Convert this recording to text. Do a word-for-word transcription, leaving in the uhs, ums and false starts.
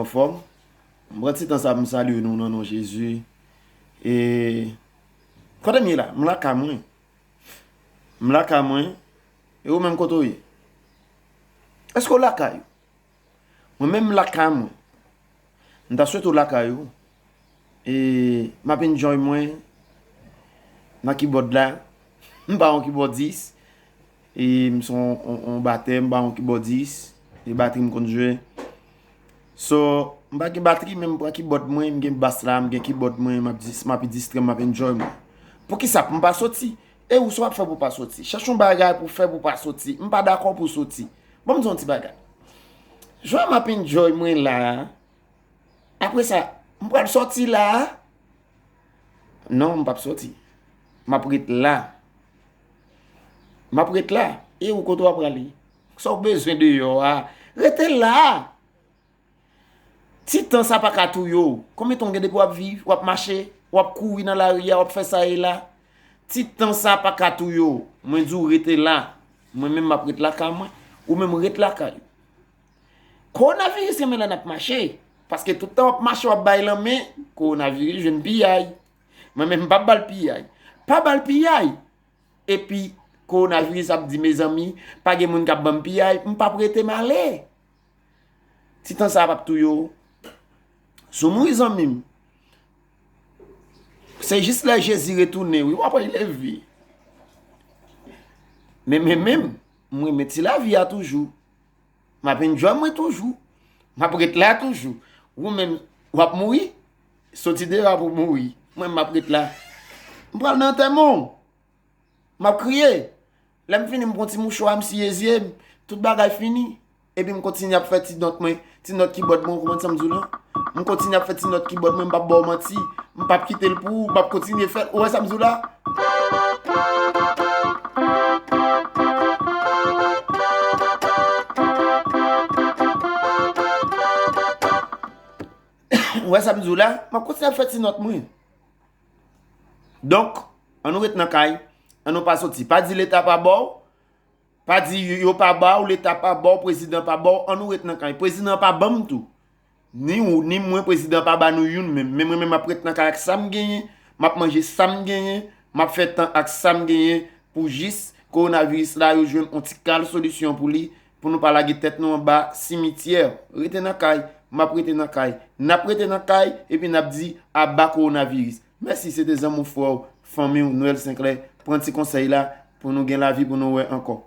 Anfòm? M pran ti tan sa pou m salye nou nan non Jezi. E kote m ye la? M lakay mwen. M lakay mwen. E ou menm, kote w ye? Èske w lakay ou? Mwen menm m lakay mwen. M ta swete w lakay ou. E m ap enjoy mwen nan kibòd la. M pa yon kibòdis. E m se yon, yon, yon batè, m pa yon kibòdis. E batri m konn jwe. So, m pa gen batri, men m pran kibòd mwen, m gen bas la, m gen kibòd mwen, m ap dis-, m ap distrè m, m ap enjoy mwen. Poukisa pou m pa soti? E ou sa w ap fè pou w pa soti? Chèche yon bagay pou w fè pou w pa soti. M pa dakò pou w soti. Ban m di w yon ti bagay. Jan m ap enjoy mwen la a, apre sa, m pral sòti la a? Non, m p ap sòti. M ap ret la. M ap ret la. E ou, kote w ap prale? Sa w bezwen deyò a? Rete la a! Ti tan sa pa ka touye w. Konbyen tan w gen depi w ap viv, w ap mache, w ap kouri nan lari a, w ap fè sa e la? Ti tan sa pa ka touye w. Mwen di w rete la. Mwen menm m ap ret lakay mwen. Ou menm ret lakay ou. Kowonaviris renmen lè n ap mache. Paske tout tan w ap mache, w ap bay lanmen, kowonaviris jwenn piyay. Mwen menm m p ap ba l piyay. Pa ba l piyay. Epi kowonaviris ap di, mezanmi, pa gen moun k ap ban m piyay, m p ap rete, m ale. Ti tan sa a p ap touye w. Si w mouri, zanmi m, se jis lè Jezi retounen, wi, w ap leve. Men, men, men, m renmen ti lavi a toujou. M ap enjoy mwen toujou. M ap ret la toujou. Ou menm, w ap mouri? Soti deyò a pou w mouri. Mwen, m ap ret la. M pral nan antèman w. M ap kriye. Lè m fini, m pran ti mouchwa, m siye zye m. Tout bagay fini. Epi m kontinye ap fè ti nòt mwen, ti nòt kibòd mwen, ou konprann sa m di w lan? M kontinye ap fè ti nòt kibòd mwen, m p ap ba w manti. M p ap kite l pou ou, m ap kontinye fè l. Ou wè sa m di w la? Ou wè sa m di w la? M ap kontinye ap fè ti nòt mwen. Donk, ann nou ret nan kay, ann nou pa soti. Pa di Leta pa ba w, pa di yo, yo pa ba w, Leta pa ba w, prezidan pa ba w, ann nou ret nan kay. Prezidan pa ban m tou. Ni ou, ni mwen, prezidan pa ba nou youn menm. Men mwen menm, m ap ret nan kay ak sa m genyen, m ap manje sa m genyen, m ap fè tan ak sa m genyen pou jis kowonaviris la, yo jwenn yon ti kal solisyon pou li, pou nou pa lage tèt nou anba simityè. Rete nan kay, m ap rete nan kay, n ap rete nan kay, epi n ap di, aba kowonaviris. Mèsi, se te zanmi w, frè w, fanmi w, Noël Sinclair. Pran ti konsèy la pou nou gen lavi pou nou wè ankò.